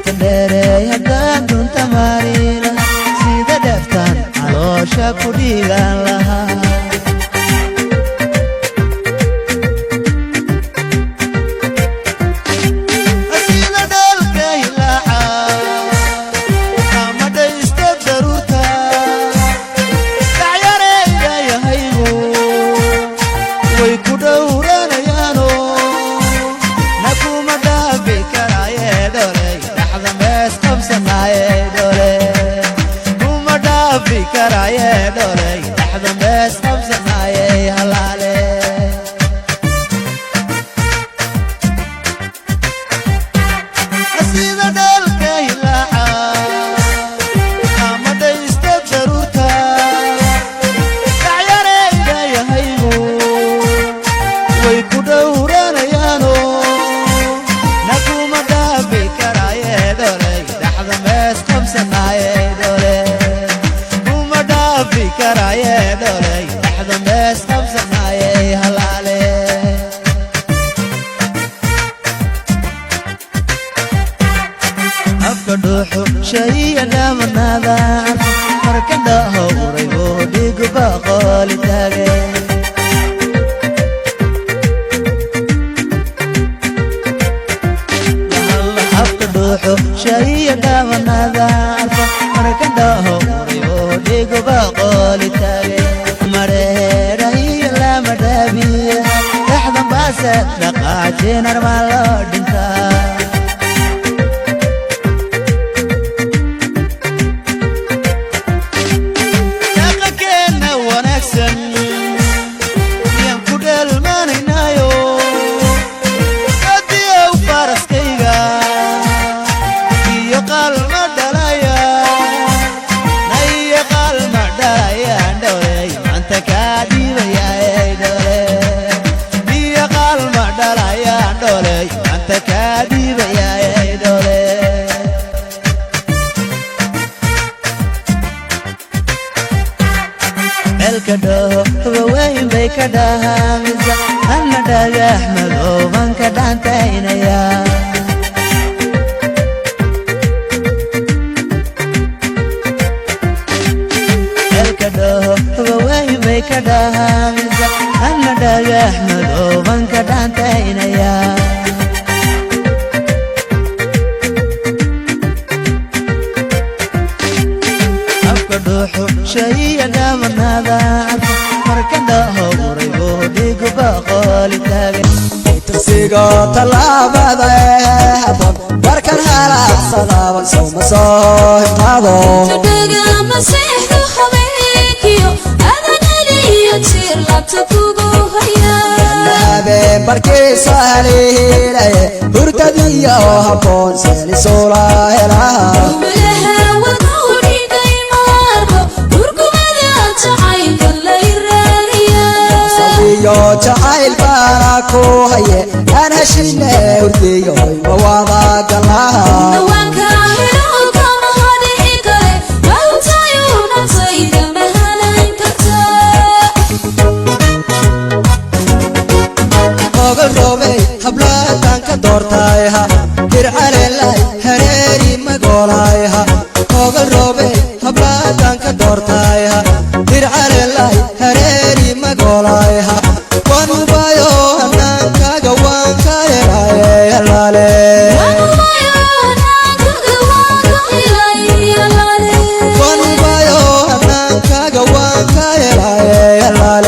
Geedka dheereey haddaan dunta maariila, sida dheeftaan caloosha ku dhiigaan lahaa. Sida dheelka hilaaca ama dhaysta daruurta, dhacyareyda yahaygu way ku dhowranayaano, na kuma dhaafi karaaye dholey. Dhaxda mees qabsanaaye dhole, kuma dhaafi karaaye dholey. Dhaxda mees qabsanaaye halaale. Sida dheelka hilaaca ama dhaysta daruurta, dhacyareyda yahaygu way ku dhowranayaano, na kuma dhaafi karaaye dholey. Dhaxda mees qabsanaaye dhole, kuma dhaafi karaaye dholey. Dhaxda mees qabsanaaye halaale. Afka dhuuxu shaiya dhaamanaada, marka dhaho uraygo dhiguba qooli taage. Afka dhuuxu shaiya dhaamanaada, marka dhaho uraygo dhiguba qooli taage. Mareera iyo lama dhaabiya, dhexdan baase dhaqaajinar maa loo dhintaa. Dhaqankeenna wanaagsan yaan ku dheelmanaynaayo, badiyow faraskayga iyo qalma dhalaya, na iyo qalma dhalayaan dholey, maanta kaa dhiibayaay dhole. Iyo qalma dhalayaan dholey, maanta kaa dhiibayaay dhole. Ceelka dhoho habaweyn bay ka dhahaamisa, anna dhagax madooban ka dhaantaynaya. Ceelka dhoho habaweyn bay ka dhahaamisa, anna dhagax madooban ka dhaantaynaya. Afka dhuuxu shaiya dhaamanaada, marka dhaho uraygo dhiguba qooli taage. Tugsigo tallaabada haboon markan halaaqsadaaban sowma soo himaado. Dhagama seexdo habeenkiyo adanaliyo jiir labta kugu haya. Habeen barkiisa haliilaye hurdadiyo habboon seelisuula helaha. Umalaha waduu dhigay maarko urkumada jacaylka lay raariya. Sabiyo jacayl baana ku haye, aan heshine hurdiyo hoyma wada galaha. Dhawaanka helo kama hadhici kare mahutayo naftayda mahalayn kartaa. Ogal roobey hablaatan ka doortayha, hircalelay hareeri magolayha. Ogal roobey hablaatan ka doortayha, hircalelay hareeri magolayha. Waan hubayo hanaankaaga waan ka helaye halaale. Waan hubayo hanaankaaga waan ka helaye halaale.